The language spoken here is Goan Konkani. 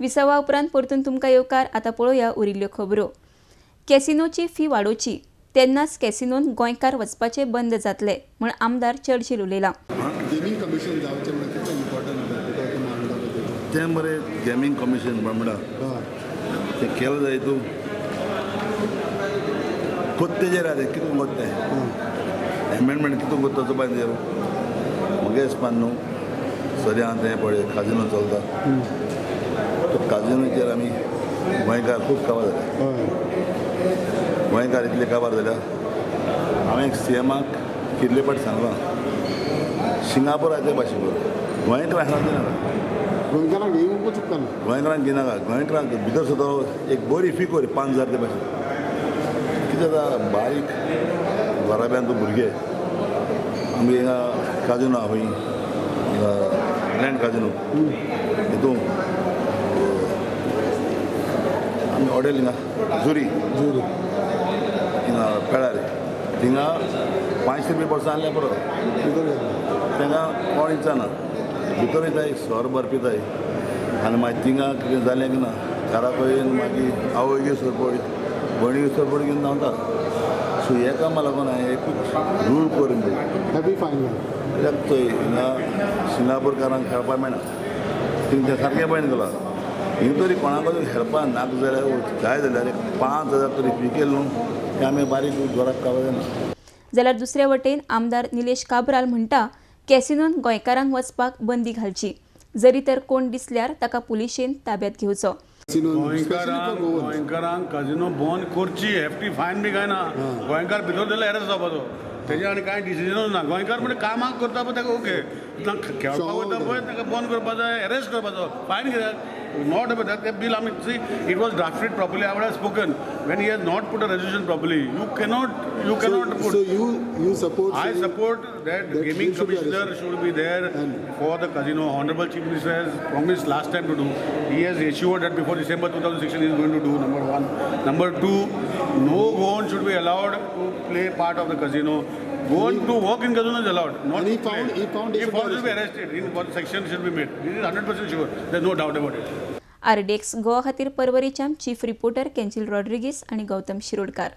विसवा उपरांत परतून तुमकां येवकार. आतां पळोवया उरिल्ल्यो खबरो. कॅसिनोची फी वाडोवची तेन्नाच कॅसिनोन गोंयकार वचपाचे बंद जातले म्हूण आमदार चर्चिल उलयला. गेमींग कमिशन जावचें म्हणल्यार कितलें इम्पॉर्टंट आसा तें मरे. गेमींग कमिशन म्हणटा तें केलें जाय. तूं कोत्तेचेर आहा तें कितें कोत्ता तें एमेंडमेंट कितें कोत्ता तो बाय म्हगे हिसपान न्हू सद्या तें पळय काजिनो चलता तो काजिनोचेर आमी गोंयकार खूब काबार जाले. गोंयकार इतले काबार जाल्या हांवें सी एमाक कितले फावट सांगलां सिंगापोराचे भाशेन गोंयकारांक नाका, गोंयकारांक घेवंकूच चुकता, गोंयकारांक घेयनाका. गोंयकारांक भितर सुद्दां एक बरी फी कर 5,000 ते भाशेन. कितें जाता बारीक घराब्यान तूं भुरगे आमी हिंगा काजिनो आहा खंय ग्रँड काजिनो हितून आमी हॉटेल हिंगा जुरी जुरी हिंगा पेळार थिंगा 500 रुपया वर्सां आहल्यार पुरो. तांकां कोण इचाना भितर वयताय सोर भर पिताय आनी मागीर थिंगा कितें जालें की ना घरा कडेन मागीर आवयगे सरपळ भयणीगे सरपळ घेवन धांवता. सो हे कामा लागून हांवें एकूच रूल करून हेवी फायन कित्याक थंय हिंगा सिंगापूरकारांक खेळपाक मेळना, थिंग तें सारकें बंद केलां. हिंग तरी कोणाक खेळपाक नाका जाल्यार जाय जाल्यार एक 5,000 तरी फी केली न्हू तें आमी बारीक घराक काबार जायना. जाल्यार दुसरे वटेन आमदार निलेश काब्राल म्हणटा कॅसिनोन गोंयकारांक वचपाक बंदी घालची, जरी तर कोण दिसल्यार ताका पुलिशेन ताब्यात घेवचो. गोंयकारांक काजिनो बंद करची, हेफ्टी फायन बी काय ना. गोंयकार भितर जाल्यार एरेस्ट जावपाचो, तेजेर आनी कांय डिसिजनूच ना. गोंयकार म्हणजे कामाक करता पळय ताका ओके, खेळपाक वता पळय ताका बंद करपाचो, एरेस्ट करपाचो, फायन कित्याक not about that. That bill, I mean, see, it was drafted properly. I would have spoken. When he has not put a resolution properly, you cannot put. So you support? I support that gaming commissioner should be there for the casino. Honorable Chief Minister has promised last time to do. He has assured that before December 2016 he is going to do, number one. Number two, no Goan should be allowed to play part of the casino. Goan to work in casino is allowed. Not and he found he should be arrested. In one section should be made. This is 100% sure. There is no doubt about it. RDX Goa खातीर पर्वरीच्यान चीफ रिपोर्टर केंचिल रॉड्रिगीस आणि गौतम शिरोडकर.